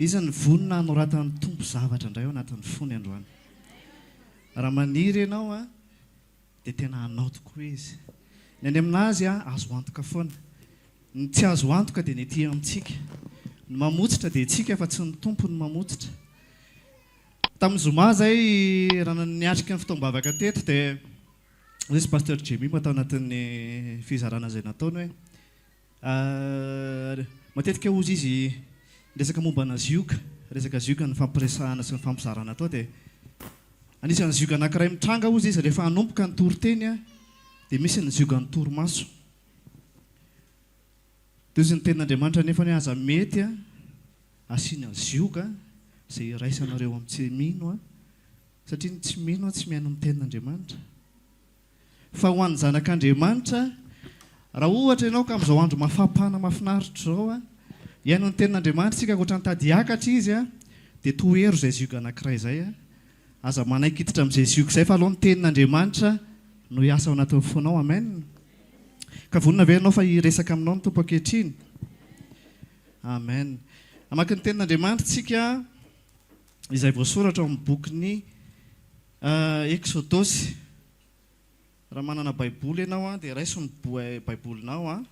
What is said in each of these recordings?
Iza no vonona hanoratan'ny Tompo zavatra indray ao anatin'ny fony androany? Raha maniry ianao an, dia tena hanao tokoa Izy. Ny any aminazy an, azo antoka foana. Ny tsy azo antoka dia ny ety amintsika. Ny mamotsitra dia tsika fa tsy ny Tompo no mamotsitra. Tamin'ny zoma izay raha niatrika ny fotoam-bavaka teto dia hoy izy Pasteur Jemima tao anatin'ny fizarana izay nataony hoe matetika hozy izy resaka mombana zioga, resaka zioga nifampiresahana sy nifampizarana tao dia anisan'ny zioga anankiray mitranga hozy izy rehefa hanomboka ny toriteny dia misy ny ziogan'ny torimaso. Dia hozy ny tenin'Andriamanitra anefa hoe aza mety asiana zioga izay iraisanareo amin'ny tsy mino satria ny tsy mino tsy mihaino ny tenin'Andriamanitra. Fa ho an'ny zanak'Andriamanitra, raha ohatra ianao ka amin'izao andro mafapana mahafinaritra izao, hihaino ny tenin'Andriamanitra isika ankoatra ny tady hiakatra izy, dia tohero izay zioga anankiray izay. Aza manaiky hiditra amin'izay zioga izay fa aleo ny tenin'Andriamanitra no hiasa ao anatin'ny fonao. Amen. Ka vonona ve ianao fa hiresaka aminao ny Tompo ankehitriny? Amen. Hamaky ny tenin'Andriamanitra isika izay voasoratra ao amin'ny bokin'ny Eksodosy. Raha manana Baiboly ianao dia raiso ny Baibolinao.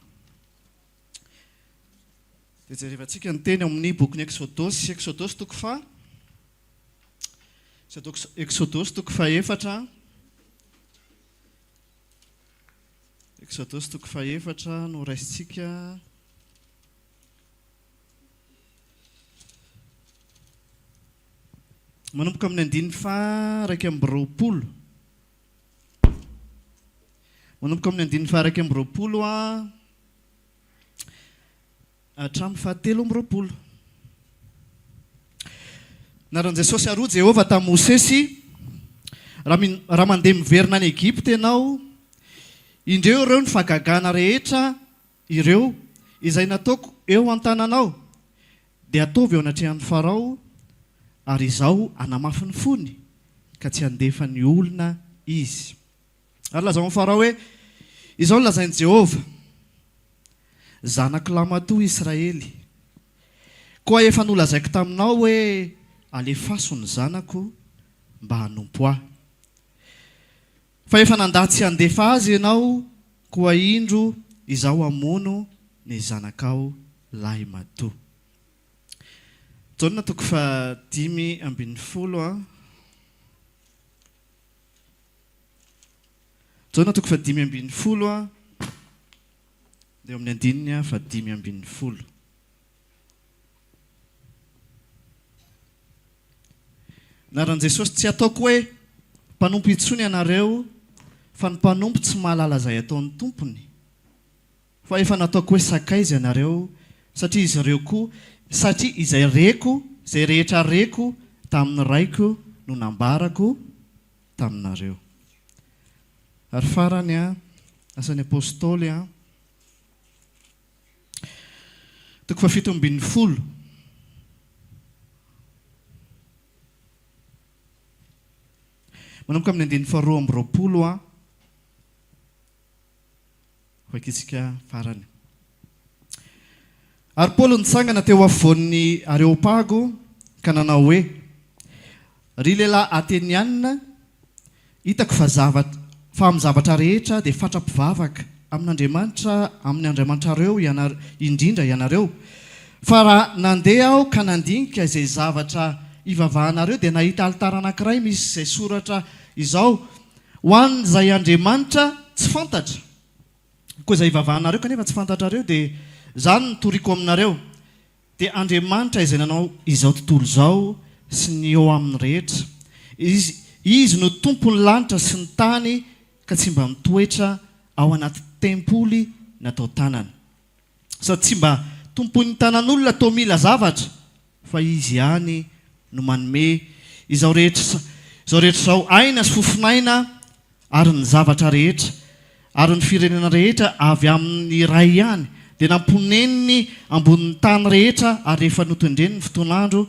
Dia jerevantsika ny teny ao amin'ny bokin'ny Eksodosy. Eksodosy toko faha Eksodosy toko fahefatra. Eksodosy toko fahefatra no raisintsika. Manomboka amin'ny andininy faha-21. Manomboka amin'ny andininy faha-21 hatramin'ny faha-23. Naran'i Jesosy aroa Jehovah tamin'i Mosesy, Raha mandeha miverina any Egypta ianao, indreo ireo ny fahagagana rehetra ireo izay nataoko eo an-tananao, dia ataovy eo anatrehan'i Farao, ary Izaho hanamafy ny fony, ka tsy handefa ny olona izy. Ary lazao amin'i Farao hoe, Izao no lazain'i Jehovah, Zanako lahimatoa Israely, koa efa nolazaiko taminao hoe, Alefaso ny zanako mba hanompo Ahy. Fa efa nandà tsy handefa azy ianao, koa indro Izaho hamono ny zanakao lahimatoa. Jaona toko fahadimy ambin'ny folo a. Jaona toko fahadimy ambin'ny folo a, dia eo amin'ny andininy fahadimy ambin'ny folo. Anaran'i Jesosy, tsy ataoko hoe mpanompo intsony ianareo, fa ny mpanompo tsy mahalala izay ataon'ny tompony, fa efa nataoko hoe sakaiza ianareo, satria izy ireo koa, satria izay reko, izay rehetra reko tamin'ny Raiko no nambarako taminareo. Ary farany, Asan'ny Apostoly, Toko fahafito ambin'ny folo. Manomboka amin'ny andininy faharoa amby roapolo a. Vakintsika farany. Ary Paoly nitsangana teo afovoan'ny Areopago ka nanao hoe, Ry lehilahy Atenianina, Hitako fa zava fa amin'ny zavatra rehetra dia fatra-pivavaka amin'Andriamanitra amin'ny andriamanitrareo ianareo indrindra ianareo. Fa raha nandeha aho ka nandinika izay zavatra ivavahanareo dia nahita alitara anankiray misy izay soratra izao, Ho an'izay Andriamanitra tsy fantatra. Koa izay ivavahanareo kanefa tsy fantatrareo dia izany no toriko aminareo. Dia Andriamanitra izay nanao izao tontolo izao sy ny eo aminy rehetra. Izy, Izy no Tompon'ny lanitra sy ny tany ka tsy mba mitoetra ao anaty tempoly natao tanana. Sady tsy mba tompoin'ny tanan'olona toa mila zavatra fa Izy ihany no manome izao rehetra izao rehetra izao aina sy fofon'aina ary ny zavatra rehetra, ary ny firenena rehetra avy amin'ny iray ihany, dia namponeniny ambonin'ny tany rehetra ary efa notendreny ny fotoan'andro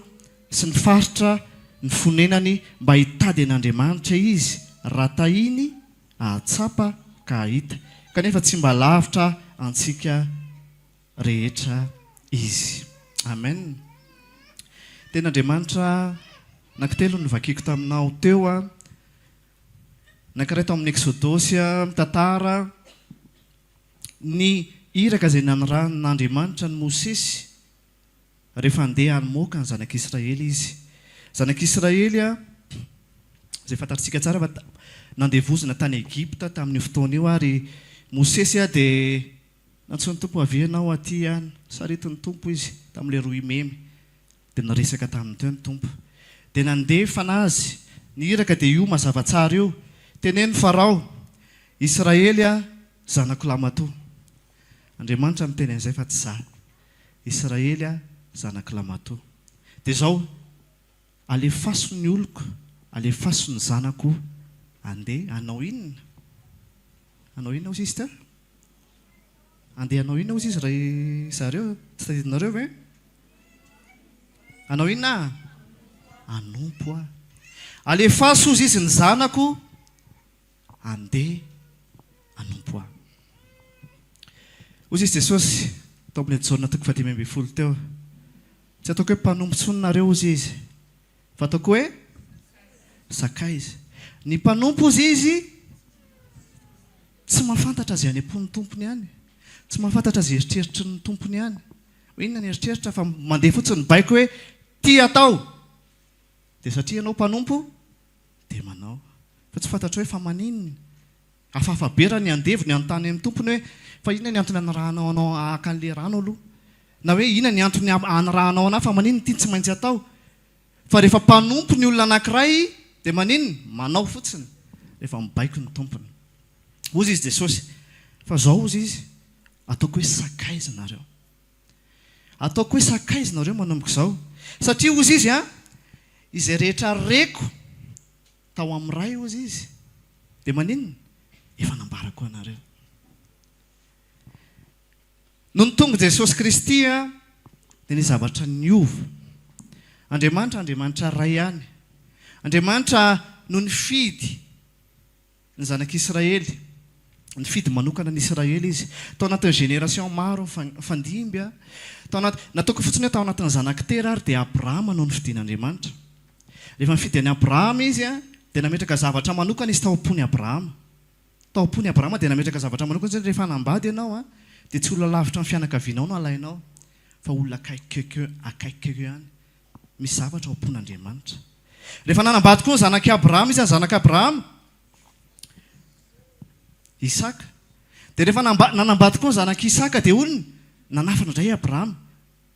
sy ny faritra ny fonenany mba hitady an'Andriamanitra izy, raha tahiny hahatsapa ka hahita, kanefa tsy mba lavitra antsika rehetra izy. Amen. Tenin'Andriamanitra anankitelo no novakiako taminao teo. Anankiray tao amin'ny Eksodosy mitantara ny iraka izay nanirahan'Andriamanitra an'i Mosesy rehefa handeha hamoaka ny zanak'Israely izy. Zanak'Israely izay fantatritsika tsara fa nandevozina tany Egypta tamin'io fotoana io ary Mosesy dia nantsoin'ny Tompo avia ianao aty an, saritin'ny Tompo izy tamin'ilay rohy memy. Dia niresaka taminy teo ny Tompo. Dia nandefa anazy ny iraka dia io mazava tsara io, Teneno Farao, Israely a, zanako lamatoa. Andriamanitra miteny an'izay fa tsy za. Israely a, zanako lamatoa. Dia izao, alefaso ny oloko, alefaso ny zanako handeha hanao inona? Hanao inona hozy izy teo? Andeha hanao inona hozy izy ry zareo? Tsy tadidinareo ve? Hanao inona aho? Hanompo aho. Alefaso hozy izy ny zanako andeha hanompo ahy. Hozy izy Jesosy tao amin'ny Jaona toko fahadimy ambin'ny folo teo. Tsy ataoko hoe mpanompo intsony nareo hozy izy fa ataoko hoe sakaiza. Ny mpanompo hozy izy Tsy mahafantatra izay any am-pon'ny tompony ihany. Tsy mahafantatra izay eritreritry ny tompony ihany. Hoe inona ny eritreritra fa mandeha fotsiny ny baiko hoe ty atao. Dia satria ianao mpanompo dia manao. Fa tsy fantatrao hoe fa maninona. Hafahafa be raha ny andevo ny hanontany amin'ny tompony hoe fa inona ny antony anirahanao anao haka an'ilay rano aloha. Na hoe inona ny antony anirahanao anah fa maninona ity no tsy maintsy atao. Fa rehefa mpanompo ny olona anankiray dia maninona? Manao fotsiny rehefa mibaiko ny tompony. Hozy izy Jesosy, fa zao hozy izy, ataoko hoe sakaiza nareo. Ataoko hoe sakaiza nareo manomboka izao. Satria hozy izy an, izay rehetra reko tao amin'ny Ray hozy izy, dia maninona? Efa nambarako anareo. Nony tonga Jesosy Kristy dia nisy zavatra niova. Andriamanitra Andriamanitra Ray ihany. Andriamanitra no nifidy ny zanak'Israely. Nifidy manokana ny Israely Izy. Tao anatin'ny génération maro nifandimby. Tao anaty, nataoko fotsiny hoe tao anatin'ny zanak'i Tera ary dia Abrahama no nofidin'Andriamanitra. Rehefa nifidy an'i Abrahama Izy dia nametraka zavatra manokana Izy tao am-pon'i Abrahama. Tao am-pony Abrahama dia nametraka zavatra manokana izy hoe rehefa hanambady ianao an, dia tsy olona lavitra ny fianakavianao no alainao, fa olona akaikikaiky akaikikaiky eo ihany. Misy zavatra ao am-pon'Andriamanitra. Rehefa nanambady koa ny zanak'i Abrahama, iza ny zanak'i Abrahama? Isaka. Dia rehefa nanambady koa ny zanak'i Isaka dia hoy ny nanafina indray i Abrahama,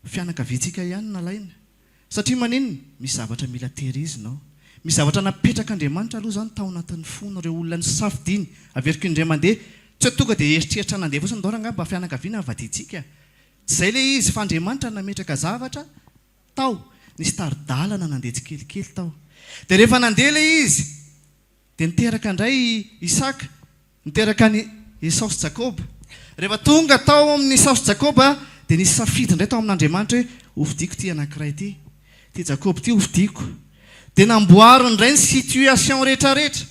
fianakaviantsika ihany no nalaina. Satria maninona? Misy zavatra mila tehirizina ao. Misy zavatra napetrak'Andriamanitra aloha izany tao anatin'ny fon'ireo olona nisafidiany. Averiko indray mandeha, tsy hoe tonga dia eritreritra nandeha fotsiny, ndao rangahy mba fianakaviana vadiantsika. Tsy izay ilay izy, fa Andriamanitra nametraka zavatra tao. Nisy tari-dalana nandeha tsikelikely tao. Dia rehefa nandeha ilay izy, Dia niteraka indray i Isaka, niteraka an'i Esao sy Jakoba. Rehefa tonga tao amin'i Esao sy Jakoba, dia nisy safidy indray tao amin'Andriamanitra hoe, Hofidiko ity anankiray ity, ity Jakoba ity hofidiko. Dia namboariny indray ny situation rehetrarehetra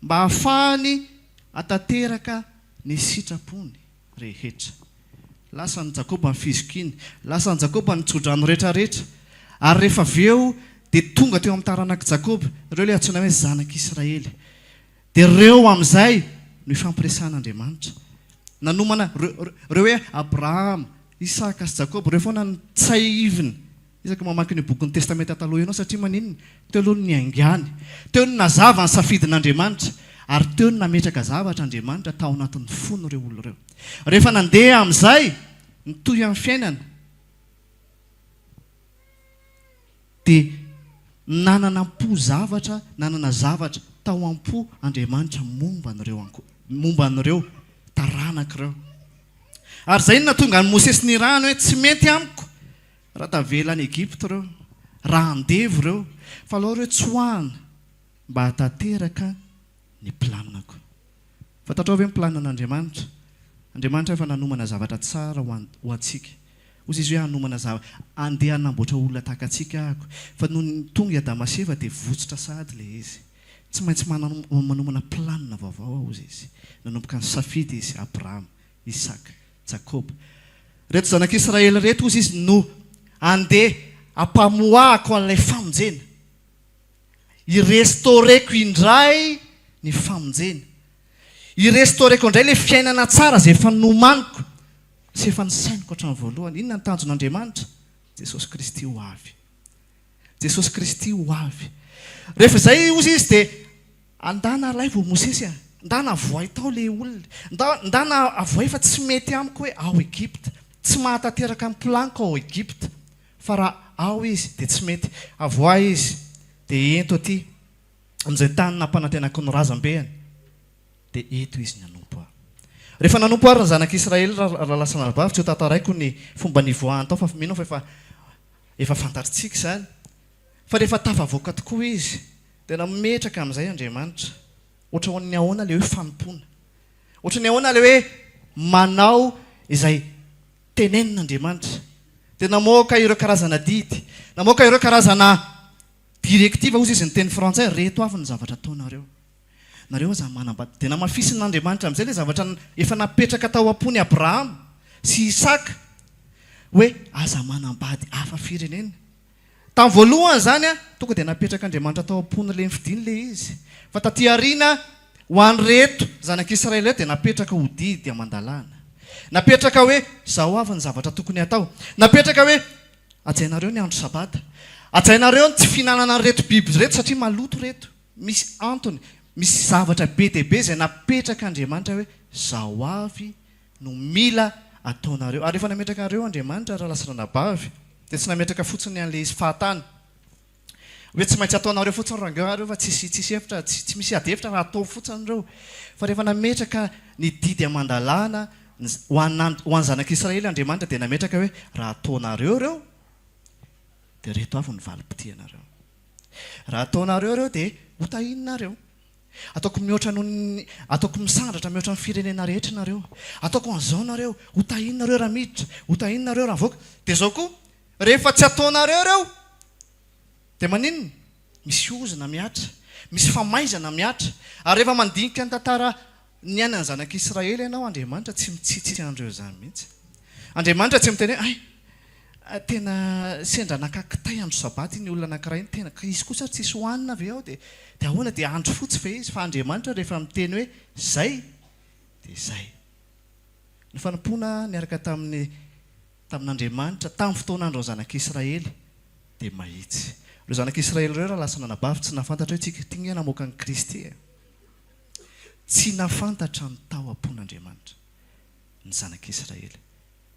mba hahafahany hatanteraka ny sitrapony rehetra. Lasan'i Jakoba ny fizokiany, lasan'i Jakoba ny tsodrano rehetrarehetra, ary rehefa avy eo dia tonga teo amin'ny taranak'i Jakoba, ireo ilay antsoina hoe zanak'Israely. Dia ireo amin'izay no ifampiresahan'Andriamanitra. Nanomana ireo, ireo hoe Abrahama, Isaka sy Jakoba, ireo foana no tsahivina Isaky mamaky ny bokin'ny Testamenta Taloha ianao satria maninona? Teo aloha no niaingàny, teo no nazava ny safidin'Andriamanitra, ary teo no nametraka zavatra Andriamanitra tao anatin'ny fon'ireo olona ireo. Rehefa nandeha amin'izay, nitohy amin'ny fiainana, dia nanana am-po zavatra, nanana zavatra tao am-po Andriamanitra momba an'ireo anko, momba an'ireo taranaka ireo. Ary izay no nahatonga an'i Mosesy nirahany hoe, Tsy mety amiko Raha tavela any Egypta ireo, raha andevo ireo, fa alao ireo tsoahana mba hahatanteraka ny planako. Fantatrao ve ny planin'Andriamanitra? Andriamanitra efa nanomana zavatra tsara ho an, ho antsika. Hoy izy hoe hanomana zava, andeha hanamboatra olona tahaka antsika ahako. Fa nony tonga i Adama sy Eva dia votsotra sahady ilay izy. Tsy maintsy manomana planina vaovao aho, hoy izy. Nanomboka nisafidy izy, Abrahama, Isaka, Jakoba. Ireto zanak'Israely ireto, hozy izy, no handeha. Ampamoahako an'ilay famonjena. I-restaureko indray ny famonjena. I-restaureko indray ilay fiainana tsara izay efa nomaniko sy efa nisainiko hatramin'ny voalohany. Inona ny tanjon'Andriamanitra? Jesosy Kristy ho avy. Jesosy Kristy ho avy. Rehefa izay hozy izy dia andana alaivo Mosesy a! Ndana avoay tao le olona. Nda ndana avoay fa tsy mety amiko hoe ao Egypta. Tsy mahatanteraka ny planiko ao Egypta. Fa raha ao izy dia tsy mety. Avoahy izy dia ento aty amin'izay tany nampanantenako ny razambeny dia eto izy ny hanompo ahy. Rehefa nanompo ary ny zanak'Israely rahalahy sy ranabavy, tsy ho tantaraiko ny fomba nivoahany tao fa mino aho fa efa efa fantatritsika izany. Fa rehefa tafavoaka tokoa izy dia nametraka amin'izay Andriamanitra. Ohatran'ny ahoana ilay hoe fanompoana? Ohatran'ny ahoana ilay hoe manao izay tenenin'Andriamanitra? Dia namoaka ireo karazana didy, namoaka ireo karazana directive hozy izy ny teny frantsay, reto avy ny zavatra ataonareo. Nareo aza manambady. Dia namafisin'Andriamanitra amin'izay ilay zavatra efa napetraka tao am-pon'i Abrahama sy Isaka hoe aza manambady hafa firenena. Tamin'ny voalohany izany, tonga dia napetrak'Andriamanitra tao am-pon'ilay nifidiny ilay izy. Fa taty aoriana, ho an'ireto zanak'Israely ireto dia napetraka ho didy aman-dalàna. Napetraka hoe izao avy ny zavatra tokony hatao. Napetraka hoe hajainareo ny andro sabata. Hajainareo ny tsy fihinanana an'ireto biby ireto satria maloto ireto. Misy antony, misy zavatra be dia be izay napetrak'Andriamanitra hoe izao avy no mila ataonareo. Ary rehefa nametraka an'ireo Andriamanitra, rahalahy sy ranabavy, dia tsy nametraka fotsiny an'ilay izy fahatany. Hoe tsy maintsy ataonareo fotsiny rangahy ireo fa tsisy tsisy hevitra, tsy tsy misy ady hevitra fa atao fotsiny ireo. Fa rehefa nametraka ny didy aman-dalàna ho an'And ho an'ny zanak'Israely Andriamanitra dia nametraka hoe raha ataonareo ireo dia ireto avy ny valim-pitianareo. Raha ataonareo ireo dia hotahininareo. Ataoko mihoatra noho ny, ataoko misandratra mihoatra ny firenena rehetra nareo. Ataoko an'izao nareo, ho tahinareo raha miditra, ho tahinareo raha mivoaka. Dia izao koa, rehefa tsy ataonareo ireo, dia maninona? Misy ozona mihatra, misy famaizana mihatra. Ary rehefa mandinika ny tantara niainan'ny zanak'Israely ianao, Andriamanitra tsy mitsitsy an'ireo izany mihitsy. Andriamanitra tsy miteny hoe, hay, Tena sendra naka kitay andro sabata iny olona anankiray iny, tena ka izy kosa ary tsisy hohanina ve ao dia dia ahoana dia andro fotsy ve izy fa Andriamanitra rehefa miteny hoe zay dia zay. Ny fanompoana niaraka tamin'ny tamin'Andriamanitra tamin'ny fotoan'andron'ny zanak'Israely dia mahitsy. Ireo zanak'Israely ireo raha lasa nanabavy tsy nahafantatra hoe tsika ity nge namoaka an'i Kristy e. Tsy nahafantatra ny tao am-pon'Andriamanitra ny zanak'Israely.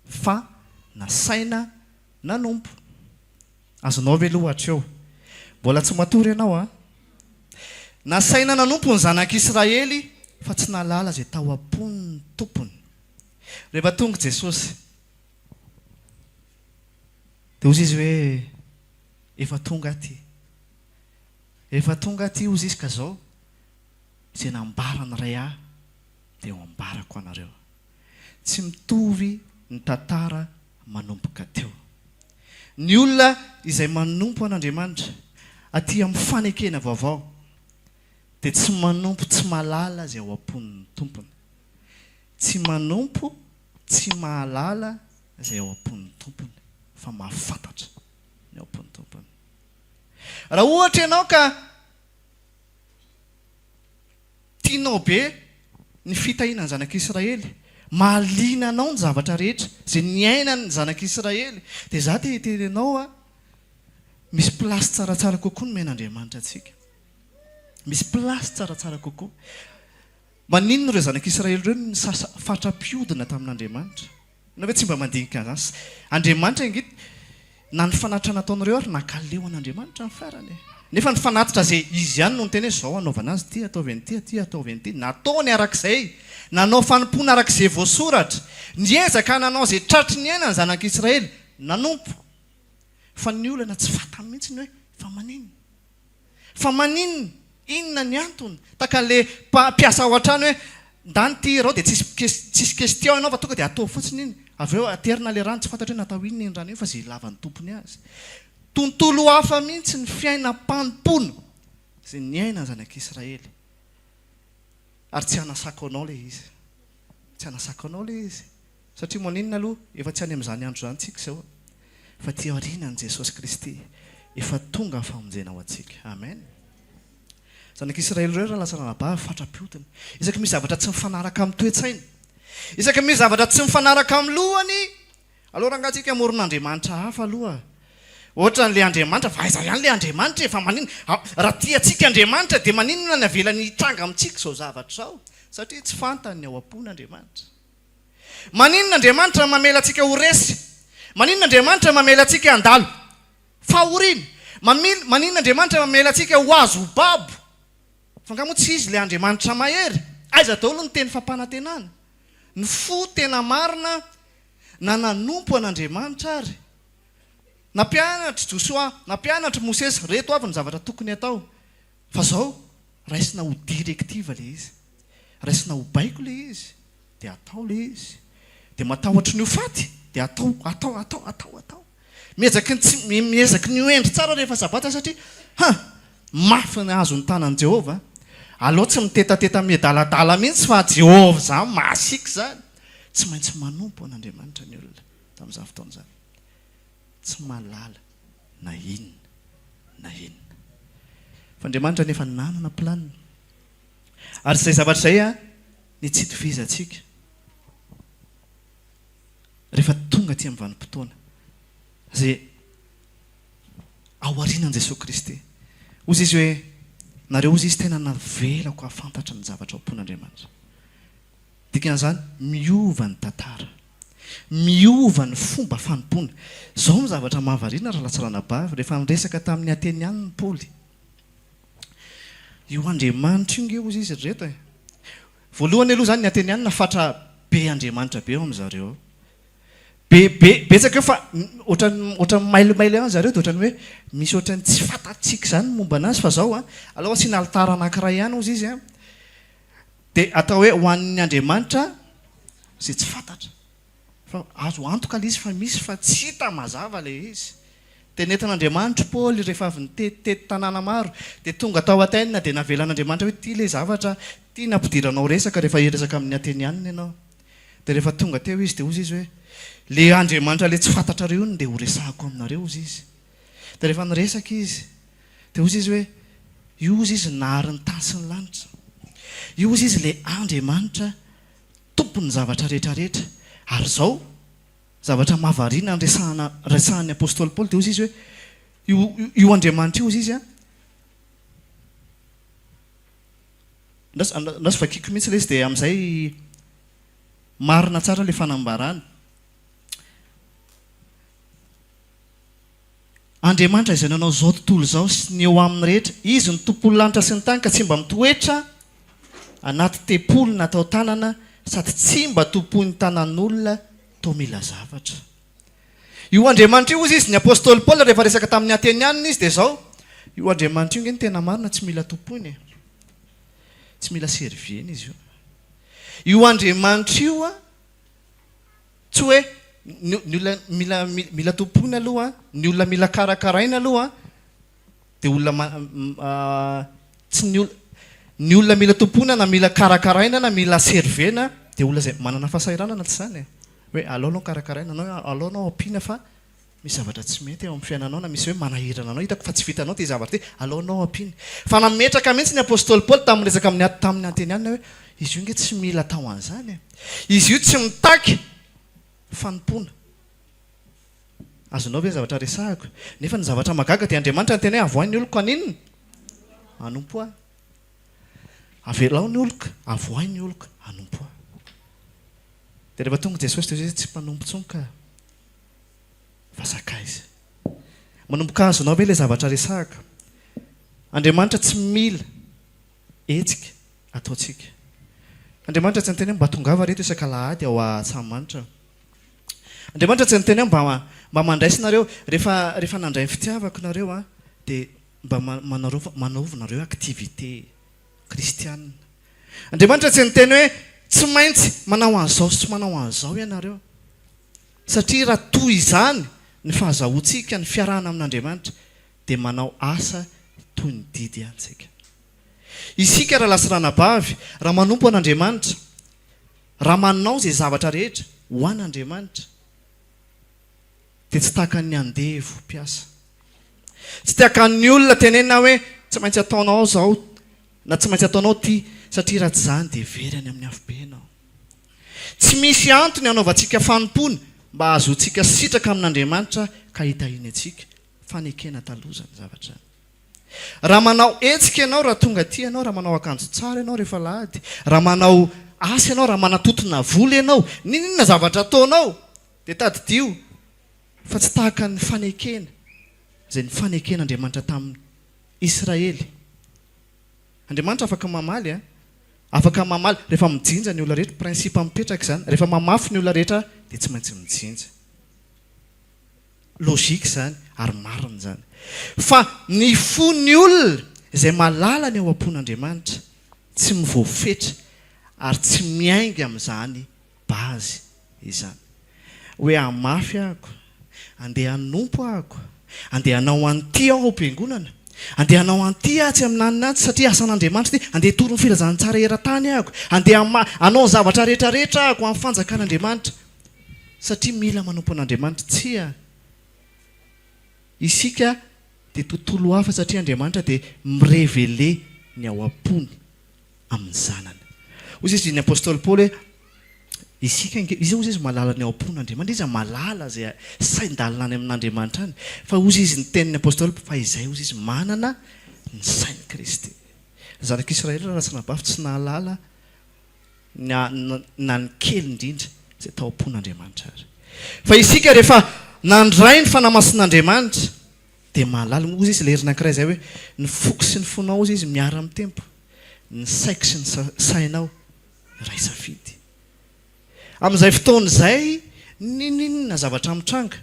Fa nasaina nanompo. Azonao ve aloha hatreo? Mbola tsy matory ianao an? Nasaina nanompo ny zanak'Israely fa tsy nahalala izay tao am-pon'ny tompony. Rehefa tonga Jesosy dia hozy izy hoe efa tonga aty. Efa tonga aty hozy izy ka zao izay nambaran'ny Ray ahy dia ho ambarako anareo. Tsy mitovy ny tantara manomboka teo. Ny olona izay manompo an'Andriamanitra aty amin'ny fanekena vaovao dia tsy manompo tsy mahalala izay ao am-pon'ny tompony. Tsy manompo tsy mahalala izay ao am-pon'ny tompony fa mahafantatra ny ao am-pon'ny tompony. Raha ohatra ianao ka Tianao be ny fitahiana ny zanak'Israely. Mahaliana anao ny zavatra rehetra izay niainan'ny zanak'Israely. Dia izaho te hiteny anao a, misy place tsaratsara kokoa nomen'Andriamanitra antsika. Misy place tsaratsara kokoa. Maninona ireo zanak'Israely ireo no nisasa fatra-piodina tamin'Andriamanitra? Ianao ve tsy mba mandinika an'izany? Andriamanitra ange na ny fanatitra nataon'ireo ary nankaleo an'Andriamanitra ny farany e. Nefa ny fanatitra izay izy ihany no niteny hoe izao anaovana azy ity, ataovy an'ity, aty ataovy an'ity. Nataony arak'izay. Nanao fanompoana arak'izay voasoratra. Niezaka nanao izay tratry ny aina ny zanak'Israely. Nanompo. Fa ny olana tsy fantany mihitsy ny hoe fa maninona? Fa maninona? Inona ny antony? Tahaka an'le mpiasa ao an-trano hoe ndany ity irao dia tsisy tsisy question ianao fa tonga dia ataovy fotsiny iny. Avy eo aterina le rano, tsy fantatra hoe natao inona iny rano iny fa izay ilavan'ny tompony azy. Tontolo hafa mihitsy ny fiainam-panompoana izay niainan'ny zanak'Israely. Ary tsy hanasako anao ilay izy. Tsy hanasako anao ilay izy. Satria maninona aloha? Efa tsy any amin'izany andro izany tsika izao. Fa aty aorianan'i Jesosy Kristy, efa tonga ny famonjena ho antsika. Amen. Zanak'Israely ireo raha lasa ranabavy fatra-piodina. Isaky misy zavatra tsy mifanaraka amin'ny toe-tsainy, isaky misy zavatra tsy mifanaraka amin'ny lohany, aleo rangaha tsika hamorona andriamanitra hafa aloha. Ohatran'ilay Andriamanitra, fa aiza ihany ilay Andriamanitra e? Fa maninona? Raha tia antsika Andriamanitra dia maninona ny avelany hitranga amintsika izao zavatra izao? Satria tsy fantany ny ao am-pon'Andriamanitra. Maninona Andriamanitra mamela antsika ho resy? Maninona Andriamanitra mamela antsika handalo fahoriana? Maninona Andriamanitra mamela antsika ho azo ho babo? Fa angaha moa tsy Izy ilay Andriamanitra mahery? Aiza daholo ny teny fampanantenana? Ny fo tena marina na nanompo an'Andriamanitra ary? Nampianatry Josoa, nampianatry Mosesy, reto avy ny zavatra tokony hatao. Fa zao, raisina ho directive le izy. Raisina ho baiko le izy, dia atao le izy. Dia matahotry ny ho faty, dia atao, atao, atao, atao, atao. Miezaky ny tsy, miezaky ny ho hendry tsara rehefa sabata satria, ha! Mafy ny hazo ny tanan'i Jehovah. Aleo tsy mitetateta miadaladala mihitsy fa Jehovah izany masiaka izany. Tsy maintsy manompo an'Andriamanitra ny olona tamin'izany fotoana izany. Tsy mahalala na inona na inona. Fa Andriamanitra anefa nanana planina. Ary izay zavatra izay ny tsy itovizantsika rehefa tonga aty amin'ny vanim-potoana izay aorianan'i Jesoa Kristy. Hozy Izy hoe, nareo hozy Izy tena navelako hahafantatra ny zavatra ao am-pon'Andriamanitra. Dikan'izany, miova ny tantara. Miova ny fomba fanompoana. Izao no zavatra mahavariana ry lahy sy ranabavy, rehefa niresaka tamin'ny Atenianina i Paoly. Io Andriamanitra io nge hozy izy ry reto e. Voalohany aloha izany ny Atenianina fatra be Andriamanitra be ao amin-dry zareo ao. Be, be, betsaka eo fa ohatran'ny, ohatran'ny mailomailo ihany zareo dia ohatran'ny hoe misy ohatran'ny tsy fantatsika izany ny momba an'azy fa izao an, aleo asiana alitara anankiray ihany hozy izy an. Dia atao hoe ho an'ny Andriamanitra izay tsy fantatra. Fa azo antoka ilay izy fa misy fa tsy hita mazava ilay izy. Dia nentin'Andriamanitra i Paoly rehefa avy nitetitety tanàna maro, dia tonga tao Athènes dia navelan'Andriamanitra hoe ity ilay zavatra tiany hampidiranao resaka rehefa hiresaka amin'ny Atenianina ianao. Dia rehefa tonga teo izy dia hozy izy hoe ilay Andriamanitra ilay tsy fantatrareo io no ndeha horesahako aminareo hozy izy. Dia rehefa niresaka izy Dia hozy izy hoe, Io hozy izy nahary ny tany sy ny lanitra. Io hozy izy ilay Andriamanitra tompon'ny zavatra rehetra rehetra. Ary izao, zavatra mahavariana niresahana, resahan'ny apostoly Paoly, dia hozy izy hoe, Io, io Andriamanitra io hozy izy an, andraso, andraso vakiko mihitsy ilay izy dia amin'izay marina tsara ilay fanambarana. Andriamanitra izay nanao izao tontolo izao sy ny eo aminy rehetra, Izy no Tompon'ny lanitra sy ny tany ka tsy mba mitoetra anaty tempoly natao tanana sady tsy mba tompoin'ny tanan'olona toa mila zavatra. Io Andriamanitra io hozy izy, ny apostoly Paoly rehefa resaka tamin'ny Atenianina izy dia izao, io Andriamanitra io nge ny tena marina tsy mila tompoina e. Tsy mila serviena izy io. Io Andriamanitra io an, Tsy hoe ny ny olona mila mila tompoina aloha, ny olona mila karakaraina aloha dia olona ma tsy ny olona ny olona mila tompoina na mila karakaraina na mila serviena dia olona izay manana fahasahiranana tsy izany e? Hoe alao anao karakaraina anao alao anao ampiana fa Misy zavatra tsy mety eo amin'ny fiainanao na misy hoe manahirana anao, hitako fa tsy vitanao ity zavatra ity, alao anao ampiana. Fa nametraka mihitsy ny apostoly Paoly tamin'ny resaka amin'ny tamin'ny Atenianina hoe izy io nge tsy mila atao an'izany e. Izy io tsy mitaky fanompoana. Azonao ve ny zavatra resahako? Nefa ny zavatra mahagaga dia Andriamanitra niteny hoe avoahy ny oloko haninona? Hanompo ahy. Avelao ny oloko, avoahy ny oloko hanompo ahy. Dia rehefa tonga Jesosy dia hoy izy tsy mpanompo intsony ka. Fa sakaiza. Manomboka azonao ve ilay zavatra resahako? Andriamanitra tsy mila hetsika ataontsika. Andriamanitra tsy niteny hoe mba tongava reto isak'alahady ao Antsahamanitra. Andriamanitra tsy niteny hoe mba mba mandraisa nareo rehefa rehefa nandray ny fitiavako nareo an dia mba manareo manaova nareo activité kristiana. Andriamanitra tsy niteny hoe tsy maintsy manao an'izao sy tsy manao an'izao ianareo. Satria raha toy izany ny fahazahoantsika ny fiarahana amin'Andriamanitra, dia manao asa toy ny didy ihany isika. Isika rahalahy sy ranabavy, raha manompo an'Andriamanitra, raha manao izay zavatra rehetra ho an'Andriamanitra, dia tsy tahaka ny andevo mpiasa. Tsy tahaka ny olona tenenina hoe tsy maintsy ataonao izao na tsy maintsy ataonao ity satria raha tsy izany dia very any amin'ny afobe ianao. Tsy misy antony hanaovantsika fanompoana mba hahazoantsika sitraka amin'Andriamanitra ka hitahiany antsika. Fanekena taloha izany zavatra izany. Raha manao hetsika ianao raha tonga aty ianao, raha manao akanjo tsara ianao rehefa alahady, raha manao asa ianao, raha manatotona vola ianao, n'inon'inona zavatra ataonao dia tadidio fa tsy tahaka ny fanekena izay nifaneken'Andriamanitra tamin'ny Israely. Andriamanitra afaka mamaly an! Afaka mamaly, rehefa mijinja ny olona rehetra, principe mipetraka izany, rehefa mamafy ny olona rehetra dia tsy maintsy mijinja. Logique izany ary marina izany. Fa ny fon'ny olona izay mahalala ny ao am-pon'Andriamanitra tsy mivoafetra ary tsy miainga amin'izany base izany. Hoe hamafy ahako, andeha hanompo ahako, andeha hanao an'ity aho ao am-piangonana, andeha hanao an'ity atsy amin'anona atsy satria asan'Andriamanitra ity, andeha hitory ny filazantsara eran-tany ahako, andeha hanao ny zavatra rehetra rehetra ahako amin'ny fanjakan'Andriamanitra satria mila manompo an'Andriamanitra. Tsia. Isika dia tontolo hafa satria Andriamanitra dia mi-reveler ny ao am-pony. amin'ny zanany. Hoy izy ny apostoly Paoly hoe, Isika ange, iza hozy izy mahalala ny ao am-pon'Andriamanitra? Iza mahalala izay sain-dalina any amin'Andriamanitra any? Fa hozy izy ny tenin'ny apostoly fa izay hozy izy manana ny sain'i Kristy. Ny zanak'Israely raha tsy nabafy tsy nahalala na na ny kely indrindra izay tao am-pon'Andriamanitra ary. Fa isika rehefa nandray ny Fanahy Masin'Andriamanitra dia mahalala, hozy izy ilay herin'ny anankiray izay hoe, ny foko sy ny fonao hozy izy miara-mitempo. Ny saiko sy ny sainao iray safidy. Amin'izay fotoana izay, n'inon'inona zavatra mitranga,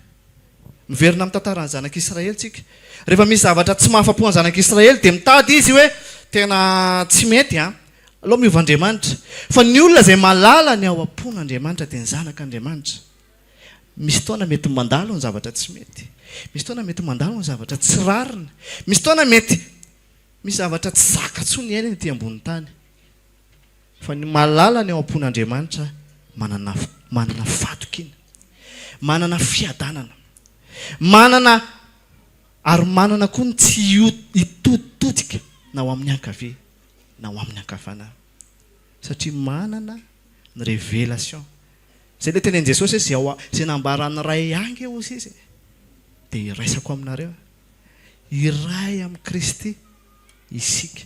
miverina amin'ny tantaran'ny zanak'Israely tsika. Rehefa misy zavatra tsy mahafa-po an'ny zanak'Israely dia mitady izy hoe tena tsy mety an, aleo miova Andriamanitra. Fa ny olona izay mahalala ny ao am-pon'Andriamanitra dia ny zanak'Andriamanitra. Misy fotoana mety mandalo ny zavatra tsy mety. Misy fotoana mety mandalo ny zavatra tsy rariny. Misy fotoana mety Misy zavatra tsy zaka intsony iainana ety ambony tany. Fa ny mahalala ny ao am-pon'Andriamanitra manana manana fahatokiana, manana fiadanana, manana ary manana koa ny tsy hitoditodika na ho amin'ny ankavia na ho amin'ny ankavana satria manana ny révélation. Izay ilay tenenin'i Jesosy hoe izay ao izay nambaran'ny Ray ahy ange hozy izy dia iraisako aminareo. Iray amin'i Kristy isika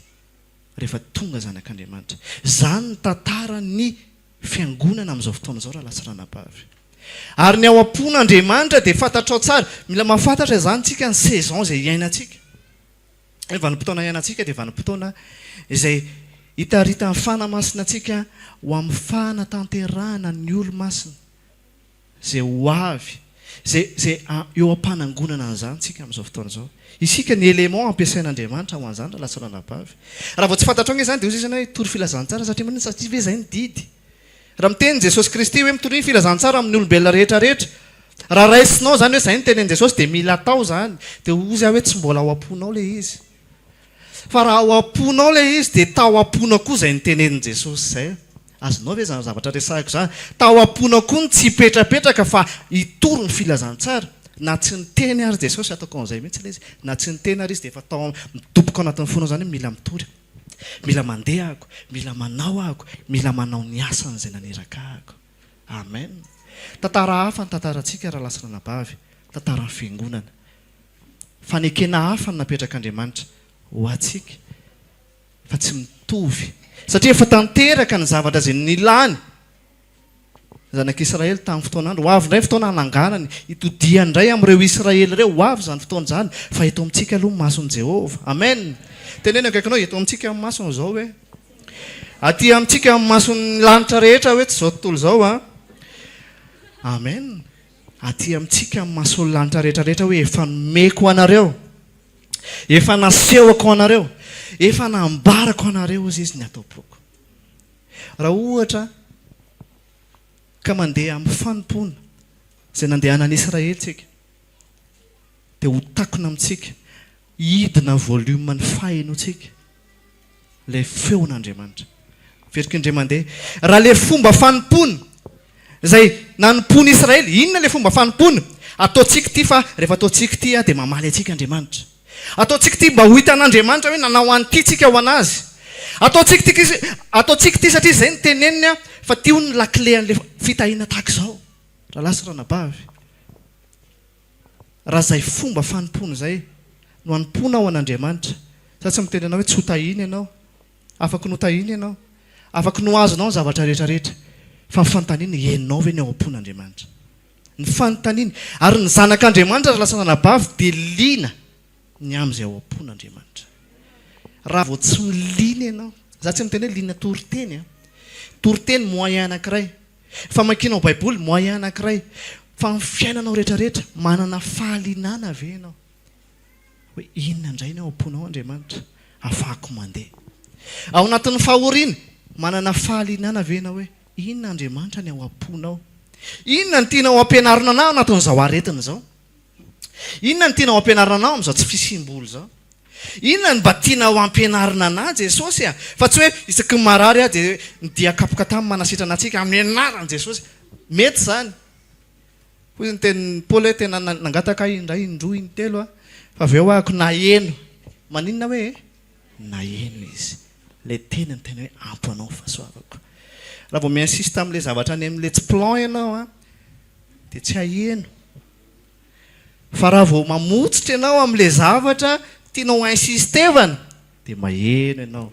rehefa tonga zanak'Andriamanitra. Izany ny tantaran'ny Fiangonana amin'izao fotoana izao rahalahy sy ranabavy. Ary ny ao am-pon'Andriamanitra dia fantatrao tsara. Mila mahafantatra izany isika ny saison izay iainantsika. Ny vanim-potoana iainantsika dia vanim-potoana izay itaritan'ny Fanahy Masina antsika ho amin'ny fanatanterahana ny olo-masina. Izay ho avy, izay, izay eo am-panangonana an'izany isika amin'izao fotoana izao. Isika ny élément ampiasain'Andriamanitra ho an'izany rahalahy sy ranabavy. Raha vao tsy fantatrao ange izany dia hoy izy hoe hitory filazantsara satria maninona? Satria ve izay ny didy? Raha miteny Jesosy Kristy hoe mitoria ny filazantsara amin'ny olombelona rehetra rehetra, raha raisinao izany hoe izay no tenenin'i Jesosy dia mila atao izany, dia hozy aho hoe tsy mbola ao am-ponao ilay izy. Fa raha ao am-ponao ilay izy dia tao am-ponao koa izay notenenin'i Jesosy izay. Azonao ve izany zavatra resahiko izany? Tao am-ponao koa ny tsy hipetrapetraka fa hitory ny filazantsara. Na tsy niteny ary Jesosy, ataoko an'izay mihitsy ilay izy, na tsy niteny ary Izy dia efa tao midoboka ao anatin'ny fonao izany hoe mila mitory aho, mila mandeha aho, mila manao aho, mila manao ny asan'izay naniraka ahy. Amen. Tantara hafa ny tantarantsika rahalahy sy ranabavy, tantaran'ny fiangonana. Fanekena hafa no napetrak'Andriamanitra ho antsika fa tsy mitovy satria efa tanteraka ny zavatra izay nilany zanak'Israely tamin'ny fotoan'andro. Ho avy indray ny fotoana hananganany, hitodihany indray amin'ireo Israely ireo. Ho avy izany fotoana izany fa eto amintsika aloha ny mason'i Jehovah. Amen. Teneno akaikinao, eto amintsika ny masony izao hoe. Aty amintsika ny mason'ny lanitra rehetra hoe tsy izao tontolo izao an. Amen. Aty amintsika ny mason'ny lanitra rehetra rehetra hoe efa nomeko anareo, efa nasehoko anareo, efa nambarako anareo hozy izy ny ato am-poko. Raha ohatra ka mandeha amin'ny fanompoana izay nandehanan'i Israely tsika dia ho takona amintsika hidina volume ny fahenoantsika ilay feon'Andriamanitra. Averiko indray mandeha. Raha ilay fomba fanompoana izay nanompoan'i Israely, inona ilay fomba fanompoana? Ataontsika ity fa rehefa ataontsika ity dia mamaly antsika Andriamanitra. Ataontsika ity mba ho hitan'Andriamanitra hoe nanao an'ity tsika ho an'Azy. Ataontsika ity, ataontsika ity satria izay no teneniny fa ity hono ny lakile an'ilay fitahiana tahaka izao. Rahalahy sy ranabavy, raha izay fomba fanompoana izay no anompoanao an'Andriamanitra, za tsy miteny anao hoe tsy ho tahiana ianao, Afaky notahina ianao. Afaky nohazonao ny zavatra rehetra rehetra. Fa ny fanontaniana, henonao ve ny ao am-pon'Andriamanitra? Ny fanontaniana. Ary ny zanak'Andriamanitra ry lasa anabavy dia liana ny amin'izay ao am-pon'Andriamanitra. Raha vao tsy liana ianao, za tsy miteny hoe liana toriteny an. Toriteny moyen anankiray. Famakianao baiboly moyen anankiray. Fa ny fiainanao rehetra rehetra, manana fahalinana ve ianao? Hoe inona indray ny ao am-ponao Andriamanitra ahafahako mandeha. Ao anatin'ny fahoriana, manana fahalianana ve ianao hoe inona Andriamanitra ny ao am-ponao? Inona no tianao hampianarina anah ao anatin'izao aretina izao? Inona no tianao hampianarina anah amin'izao tsy fisiam-bola izao? Inona no mba tianao hampianarina anah Jesosy a? Fa tsy hoe isaky ny marary aho dia ny dia kapoka tany manasitrana antsika amin'ny anaran'i Jesosy. Mety izany. Hoy ny tenin'i Paoly hoe tena nangataka ahy indray, indroa, intelo aho, fa avy eo ahako naheno. Maninona hoe e? Naheno izy. Ilay teny niteny hoe ampy anao ny fahasoavako. Raha vao mi-insiste amin'ilay zavatra any amin'ilay tsy plan ianao an, dia tsy haheno. Fa raha vao mamotsitra ianao amin'ilay zavatra tianao insistevana, dia maheno ianao.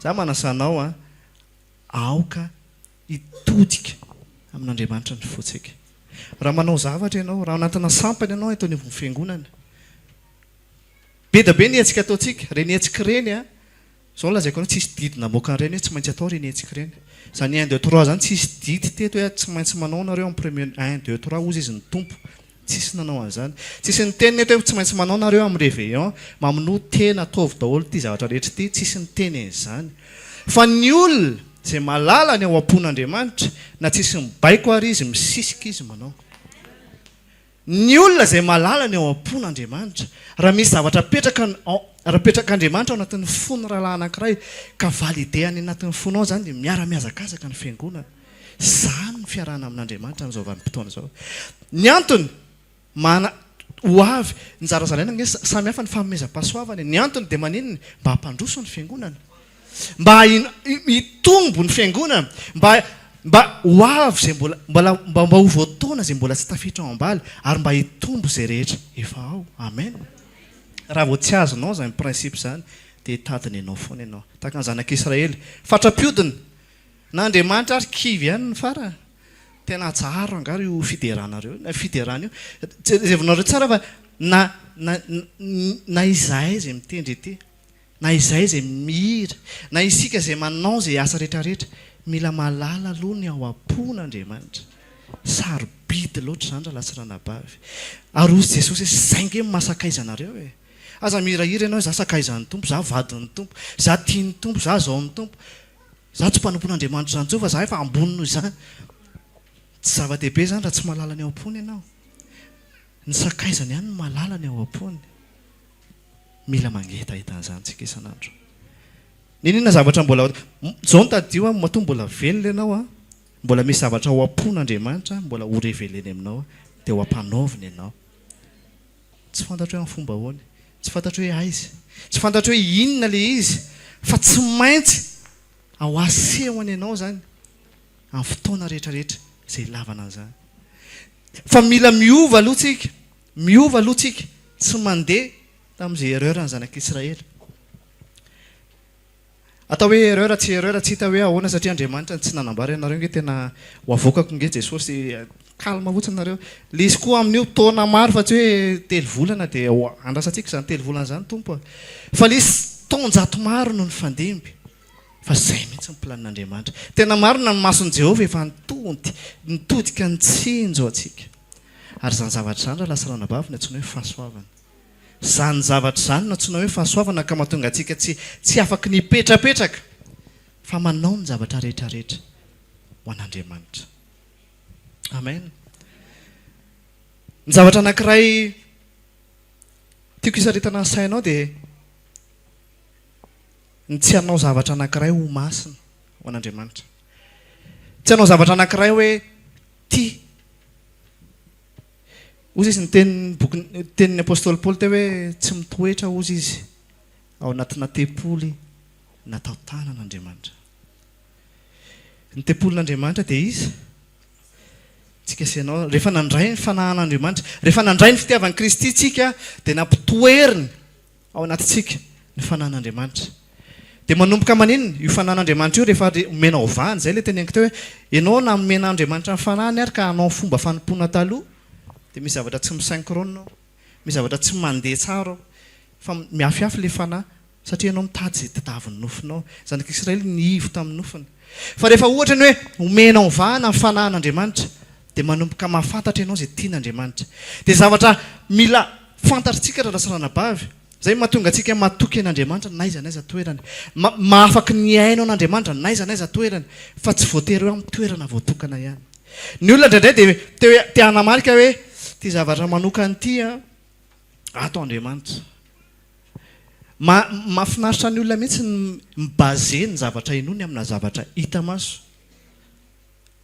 Za manasa anao an, aoka hitodika amin'Andriamanitra ny fontsika. Raha manao zavatra ianao, raha anatina sampana ianao eto anivon'ny fiangonana, be dia be ny hetsika ataontsika, ireny hetsika ireny an, izao no lazaiko anao, tsisy didy namoaka an'ireny hoe tsy maintsy atao ireny hetsika ireny. Izany un deux trois izany tsisy didy teto hoe tsy maintsy manao nareo amin'ny premier un deux trois hozy izy ny Tompo. Tsisy nanao an'izany. Tsisy niteny eto hoe tsy maintsy manao nareo amin'ny réveillon, mamonoa tena, ataovy daholo ity zavatra rehetra ity, tsisy niteny an'izany. Fa ny olona izay mahalala ny ao am-pon'Andriamanitra, na tsisy mibaiko ary izy, misisika izy manao. Ny olona izay mahalala ny ao am-pon'Andriamanitra, raha misy zavatra apetraka raha apetrak'Andriamanitra ao anatin'ny fon'ny rahalahy anankiray ka valider any anatin'ny fonao izany dia miara-mihazakazaka ny fiangonana. Izany ny fiarahana amin'Andriamanitra amin'izao vanim-potoana izao. Ny antony, mana, ho avy, ny zarazaraina ange samy hafa ny fanomezam-pahasoavana e. Ny antony dia maninona? Mba hampandroso ny fiangonana. Mba hitombo ny fiangonana, mba mba ho avy izay mbola mbola mba mba ho voataona izay mbola tsy tafiditra ao am-bala ary mba hitombo izay rehetra efa ao. Amen. Raha vao tsy azonao izany principe izany dia hitady ny anao foana ianao. Tahaka ny zanak'Israely, fatra-piodina. Na Andriamanitra ary kivy ihany ny farany. Tena atsaharo angaha io fideranareo io, fiderana io. Jerevinareo tsara fa na na na izahay izay mitendry ety, na izahay izay mihira, na isika izay manao izay asa rehetra rehetra, mila mahalala aloha ny ao am-pon'Andriamanitra. Sarobidy loatra izany rahalahy sy ranabavy. Ary hoy Jesosy hoe, izay ange no maha sakaiza anareo e. Aza mihirahira ianao hoe za sakaizan'ny Tompo, za vadin'ny Tompo, za tian'ny Tompo, za zaon'ny Tompo. Za tsy mpanompon'Andriamanitra izany intsony fa za efa ambony noho izany. Tsy zava-dehibe izany raha tsy mahalala ny ao am-pony ianao. Ny sakaizany ihany no mahalala ny ao am-pony. Mila mangetaheta an'izany tsika isan'andro. N'inon'inona zavatra mbola izao no tadidio an, matoa mbola velona ianao an, mbola misy zavatra ao am-pon'Andriamanitra mbola ho reveleny aminao dia ho ampanaoviny ianao. Tsy fantatro hoe amin'ny fomba ahoana, tsy fantatro hoe aiza, tsy fantatro hoe inona ilay izy, fa tsy maintsy ao asehony anao izany amin'ny fotoana rehetra rehetra izay ilavana an'izany. Fa mila miova aloha tsika, miova aloha tsika, tsy mandeha tamin'izay erreur ny zanak'Israely. Atao hoe erreur tsy erreur tsy hita hoe ahoana satria Andriamanitra no tsy nanambara ianareo nge tena ho avoakako nge Jesosy calme fotsiny nareo le izy koa amin'io taona maro fa tsy hoe telo volana dia ho andrasantsika izany telo volana izany Tompo a fa le izy taonjato maro no nifandimby fa zay mihitsy ny planin'Andriamanitra tena marina ny mason'i Jehovah efa nitonty nitodika nitsinjo antsika ary izany zavatra izany rahalahy sy ranabavy no antsoina hoe fahasoavana Izany zavatra izany no antsoina hoe fahasoavana ka mahatonga antsika tsy tsy afaky ny hipetrapetraka fa manao ny zavatra rehetra rehetra ho an'Andriamanitra. Amen. Ny zavatra anankiray tiako hisaritana ny sainao dia ny tsy hanao zavatra anankiray ho masina ho an'Andriamanitra. Tsy hanao zavatra anankiray hoe tia. Hozy izy ny tenin'ny boky, tenin'ny apostoly Paoly teo hoe tsy mitoetra hozy izy ao anatina tempoly natao tanan'Andriamanitra. Ny tempolin'Andriamanitra dia iza? Tsika sy ianao. Rehefa nandray ny fanahin'Andriamanitra, rehefa nandray ny fitiavan'i Kristy tsika dia nampitoeriny ao anatintsika ny fanahin'Andriamanitra. Dia manomboka maninona? Io fanahin'Andriamanitra io rehefa omenao vahana, izay ilay teneniko teo hoe ianao nomen'Andriamanitra ny fanahiny ary ka hanao fomba fanompoana taloha dia misy zavatra tsy mi-synchrone ao, misy zavatra tsy mandeha tsara ao fa miafiafy ilay fanahy satria ianao mitady izay tadiavin'ny nofinao. Zanak'Israely niivo tamin'ny nofiny. Fa rehefa ohatra ny hoe omenao vahana ny fanahin'Andriamanitra dia manomboka mahafantatra ianao izay tian'Andriamanitra. Dia zavatra mila fantatritsika rahalahy sy ranabavy, izay mahatonga antsika matoky an'Andriamanitra n'aiza n'aiza toerana. Mahafaky ny hihaino an'Andriamanitra n'aiza n'aiza toerana, fa tsy voatery hoe amin'ny toerana voatokana ihany. Ny olona indraindray dia te hoe te hanamarika hoe ity zavatra manokana ity an, ato Andriamanitra. Ma, mahafinaritra ny olona mihitsy ny mi-baser ny zavatra inoany amina zavatra hita maso.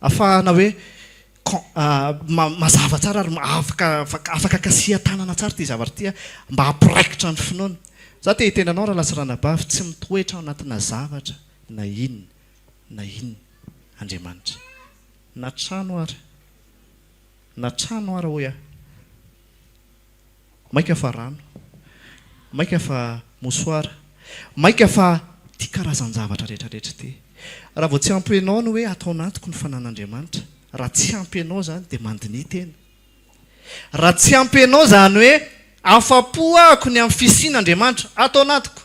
Afahana hoe mazava tsara ary afaka afaka kasihan-tanana tsara ity zavatra ity mba hampiraikitra ny finoana. Za te hiteny anao rahalahy sy ranabavy, tsy mitoetra ao anatina zavatra na inona na inona Andriamanitra. Na trano ary. Na trano ary hoy aho. Maika fa rano. Maika fa mosoara. Maika fa ity karazan-javatra rehetra rehetra ity. Raha vao tsy ampy anao ny hoe ato anatiko ny fanan'Andriamanitra, raha tsy ampy anao izany dia mandiniha tena. Raha tsy ampy anao izany hoe afa-po ahako ny amin'ny fisian'Andriamanitra ato anatiko,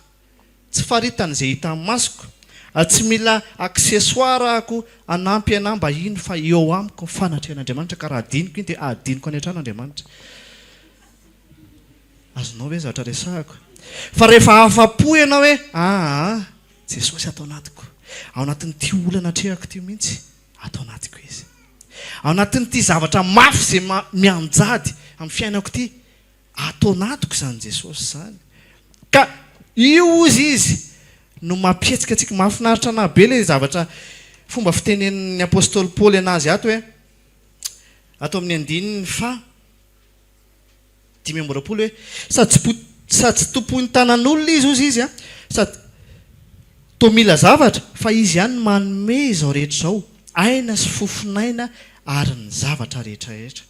Tsy faritany izay hita amin'ny masoko, ary tsy mila accessoire ako hanampy anah mba hino fa eo amiko ny fanatrehan'Andriamanitra ka raha adinoko iny dia adinoko any an-trano Andriamanitra. Azonao ve ny zavatra resahako? Fa rehefa afa-po ianao hoe aa Jesosy ato anatiko, ao anatin'ity olana atrehako ity mihitsy, ato anatiko Izy. Ao anatin'ity zavatra mafy izay mianjady amin'ny fiainako ity, Ato anatiko izany Jesosy izany. Ka io hozy izy no mampihetsika antsika. Mahafinaritra anah be ilay zavatra fomba fitenenin'ny apostoly Paoly anazy ato hoe, ato amin'ny andininy faha 25 hoe, sady tsy po- sady tsy tompoin'ny tanan'olona izy hozy izy an, sady toa mila zavatra, fa izy ihany no manome izao rehetra izao, aina sy fofon'aina ary ny zavatra rehetra rehetra.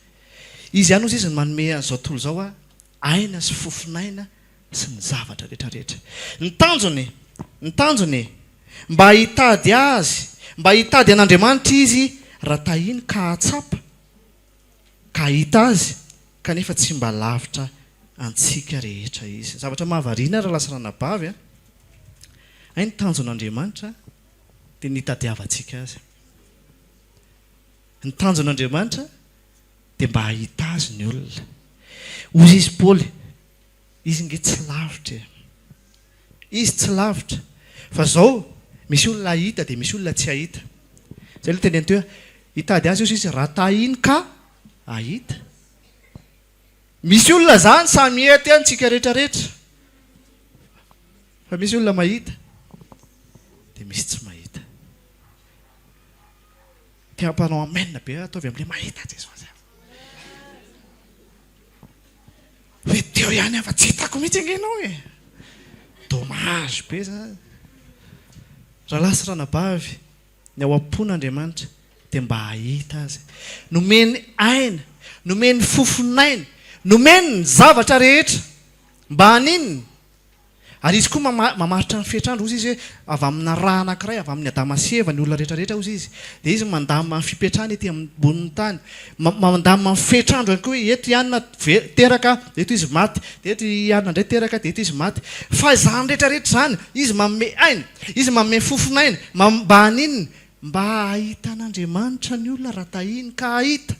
Izy ihany hozy izy no manome an'izao tontolo izao aina sy fofon'aina sy ny zavatra rehetra rehetra. Ny tanjony, ny tanjony, mba hitady Azy, mba hitady an'Andriamanitra izy raha tahiny ka hahatsapa, ka hahita Azy, kanefa tsy mba lavitra antsika rehetra Izy. Zavatra mahavariana rahalahy sy ranabavy a! Hay ny tanjon'Andriamanitra dia ny hitadiavantsika Azy. Ny tanjon'Andriamanitra dia mba hahita Azy ny olona. Hoy izy Paoly, Izy nge tsy lavitra e. Izy tsy lavitra. Fa zao, misy olona hahita dia misy olona tsy hahita. Zay aloha teneno teo hoe, hitady Azy hozy izy raha tahiny ka hahita. Misy olona zany samy hety any tsika rehetra rehetra. Fa misy olona mahita dia misy tsy mahita. Te hampanao amen be aho, ataovy amin'ilay mahita Jesosy aho. Hoe teo ihany aho fa tsy hitako mihitsy ange ianao e. Dommage be zany. Rahalahy sy ranabavy, ny ao am-pon'Andriamanitra dia mba hahita Azy. Nomeny aina, nomeny fofon'aina, nomeny ny zavatra rehetra. Mba haninona? Ary izy koa mamaritra ny fetr'andro, hozy izy hoe, avy amina ra anankiray, avy amin'i Adama sy Eva, ny olona rehetra rehetra, hozy izy. Dia izy mandamina ny fipetrahany ety ambonin'ny tany. Mandamina ny fetr'andro ihany koa hoe eto i Anna teraka, eto izy maty. Dia eto i Anna indray teraka, dia eto izy maty. Fa izany rehetra rehetra izany, izy manome aina, izy manome fofon'aina, mba haninona? Mba hahita an'Andriamanitra ny olona raha tahiny ka hahita.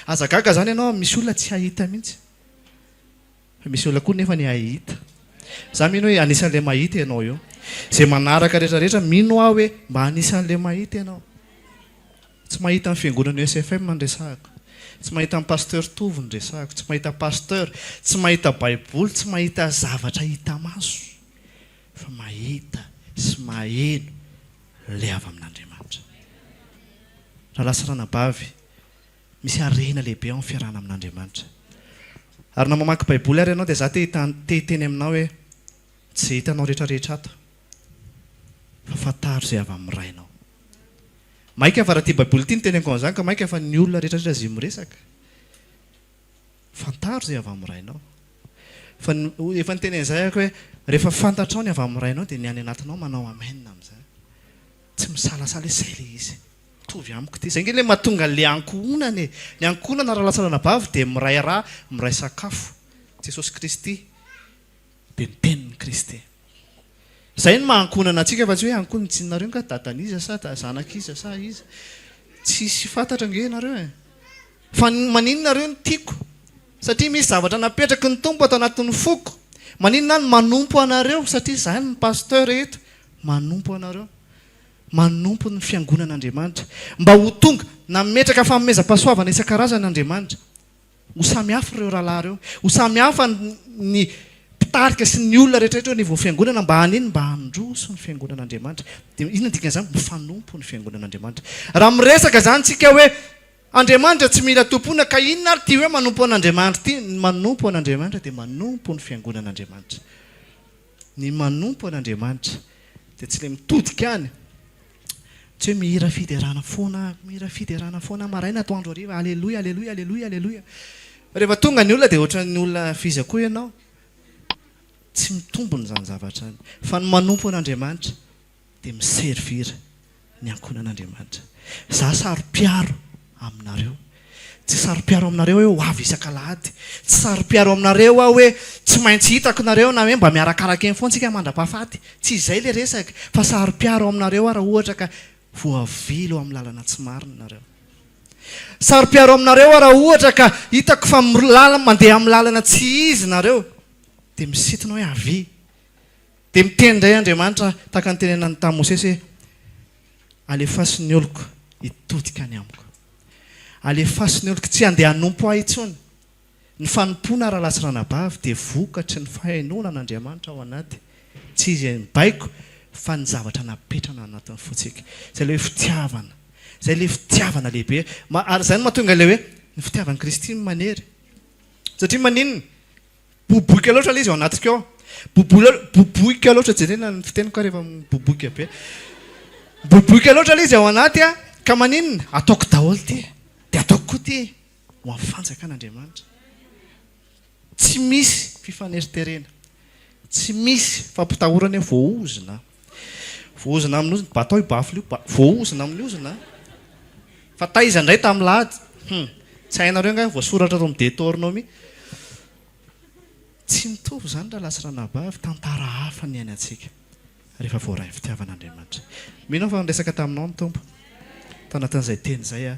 Aza gaga izany ianao, misy olona tsy hahita mihitsy. Fa misy olona koa nefa ny hahita. Za mino hoe anisan'ilay mahita ianao io. Izay manaraka rehetra rehetra mino aho hoe mba anisan'ilay mahita ianao. Tsy mahita ny fiangonana USFM no resahako. Tsy mahita ny pasteur Tovo no resahako. Tsy mahita pasteur, tsy mahita baiboly, tsy mahita zavatra hita maso. Fa mahita sy maheno ilay avy amin'Andriamanitra. Rahalahy sy ranabavy, Misy harena lehibe ao amin'ny fiarahana amin'Andriamanitra. Ary na mamaky Baiboly ary ianao dia za te te hiteny aminao hoe tsy izay hitanao rehetra rehetra ato fa fantaro izay avy amin'ny Rainao. Maika fa raha ity Baiboly ity no teneniko an'izany ka maika fa ny olona rehetra rehetra izay miresaka. Fantaro izay avy amin'ny Rainao. Fa efa niteny an'izay aho hoe rehefa fantatrao ny avy amin'ny Rainao dia ny any anatinao manao amen amin'izay. Tsy misalasala hoe izay ilay izy. Mitovy amiko ity. Izay ange ilay mahatonga an'ilay ankohonana e. Ny ankohonana raha lasa ranabavy dia miray ra, miray sakafo. Jesosy Kristy dia ny tenin'i Kristy. Izay no maha ankohonana antsika fa tsy hoe ankohonana tsy nareo nga dadan'iza sa zanak'iza sa iza. Tsisy fantatra ange ianareo e. Fa maninona nareo no tiako? Satria misy zavatra napetraky ny Tompo ato anatin'ny foko. Maninona aho no manompo anareo? Satria izaho no pasteur eto. Manompo anareo. Manompo ny fiangonan'Andriamanitra. Mba ho tonga, nametraka fanomezam-pahasoavana isan-karazany Andriamanitra. Ho samy hafa ireo rahalahy ireo. Ho samy hafa ny mpitarika sy ny olona rehetra rehetra eo anivon'ny fiangonana mba hanino? Mba handroso ny fiangonan'Andriamanitra. Dia inona ny dikan'izany? Mifanompo ny fiangonan'Andriamanitra. Raha miresaka izany isika hoe Andriamanitra tsy mila tompoina ka inona ary ity hoe manompo an'Andriamanitra ity? Ny manompo an'Andriamanitra dia manompo ny fiangonan'Andriamanitra. Ny manompo an'Andriamanitra dia tsy ilay mitodika any, tsy hoe mihira fiderana foana aho, mihira fiderana foana aho maraina, atoandro, hariva, aleloia, aleloia, aleloia, aleloia. Rehefa tonga ny olona dia ohatran'ny olona f'iza koa ianao. Tsy mitombina izany zavatra izany. Fa ny manompo an'Andriamanitra dia mi-servir ny ankohonan'Andriamanitra. Za saro-piaro aminareo. Tsy saro-piaro aminareo aho hoe ho avy isak'alahady. Tsy saro-piaro aminareo aho hoe tsy maintsy hitako nareo na hoe mba miarakaraka eny foana tsika mandra-pahafaty. Tsy izay ilay resaka fa saro-piaro aminareo aho raha ohatra ka voavily ho amin'ny lalana tsy marina nareo. Saro-piaro aminareo aho raha ohatra ka hitako fa mandeha amin'ny lalana tsy izy nareo dia misintona hoe avia. Dia miteny indray Andriamanitra tahaka ny nitenenany tamin'i Mosesy hoe, Alefaso ny oloko hitodika any amiko. Alefaso ny oloko tsy handeha hanompo ahy intsony. Ny fanompoana rahalahy sy ranabavy dia vokatry ny fahainoana an'Andriamanitra ao anaty. Tsy izy mibaiko fa ny zavatra napetrany ao anatin'ny fontsika. Izay ilay hoe fitiavana. Izay ilay fitiavana lehibe. Ary izay no mahatonga ilay hoe ny fitiavan'i Kristy no manery. Satria maninona? Boboika loatra ilay izy ao anatiko ao. Boboila, boboika loatra, jerena ny fiteniko rehefa miboboika be. Boboika loatra ilay izy ao anaty a, ka maninona? Ataoko daholo ity, dia ataoko koa ity ho amin'ny fanjakan'Andriamanitra. Tsy misy fifaneriterena, tsy misy fampitahorana hoe voaozona. Voaozona amin'ny ozona, batao io baffle io, voaozona amin'ny ozona. Fa taiza indray tamin'ny lahady? Hum, tsy hainareo angaha voasoratra ato amin'ny Deuteronomie. Tsy mitovy izany rahalahy sy ranabavy, tantara hafa ny iainantsika rehefa voaray ny fitiavan'Andriamanitra. Mino aho fa niresaka taminao ny Tompo tao anatin'izay teny izay aho.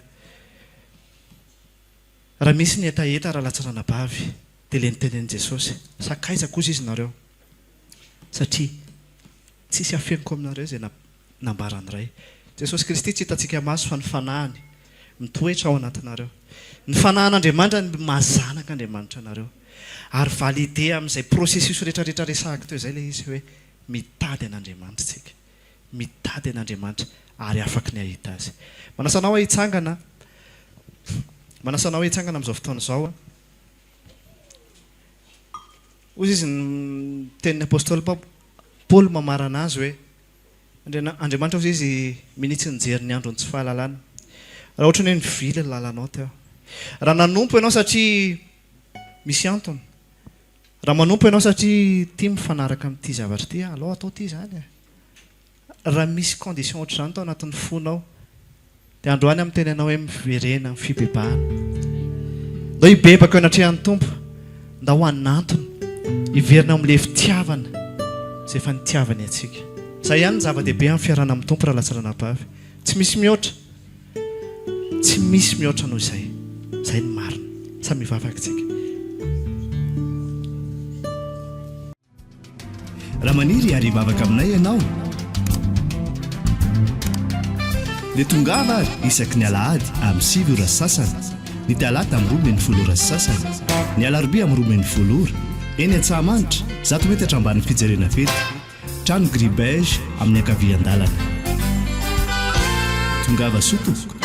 Raha misy ny hetaheta rahalahy sy ranabavy dia ilay nitenenin'i Jesosy, sakaizako hozy izy nareo satria tsisy afeniko aminareo izay nambaran'ny Ray. Jesosy Kristy tsy hitantsika maso fa ny Fanahiny mitoetra ao anatinareo. Ny Fanahin'Andriamanitra no maha zanak'Andriamanitra anareo. Ary valider amin'izay processus rehetra rehetra resahako teo izay ilay izy hoe mitady an'Andriamanitra isika. Mitady an'Andriamanitra ary afaky ny hahita Azy. Manasa anao aho hitsangana. Manasa anao hitsangana amin'izao fotoana izao. Hoy izy ny tenin'ny apostoly Paoly mamarana azy hoe, Andriamanitra hoy izy minia tsy nijery ny andron'ny tsy fahalalana. Raha ohatra ny hoe nivily ny lalanao teo. Raha nanompo ianao satria misy antony. Raha manompo ianao satria ity mifanaraka amin'ity zavatra ity, alao atao ity izany e. Raha misy condition ohatr'izany tao anatin'ny fonao, dia androany aho miteny anao hoe miverena amin'ny fibebahana. Ndao hibebaka eo anatrehan'ny Tompo. Ndao hanantona, hiverina amin'ilay fitiavana izay efa nitiavany antsika. Izay ihany ny zava-dehibe amin'ny fiarahana amin'ny Tompo rahalahy sy ranabavy. Tsy misy mihoatra. Tsy misy mihoatra noho izay. Izay no marina. Samy hivavaka isika. Raha maniry ary hivavaka aminay ianao dia tongava ary isaky ny alahady amin'ny 9 ora sy sasany, ny talata amin'ny 12 ora sy sasany, ny alarobia amin'ny 12 ora, eny Antsahamanitra, zato metatra ambanin'ny fijerena fety, trano gris beige amin'ny ankavian-dalana. Tongava soa tompoko.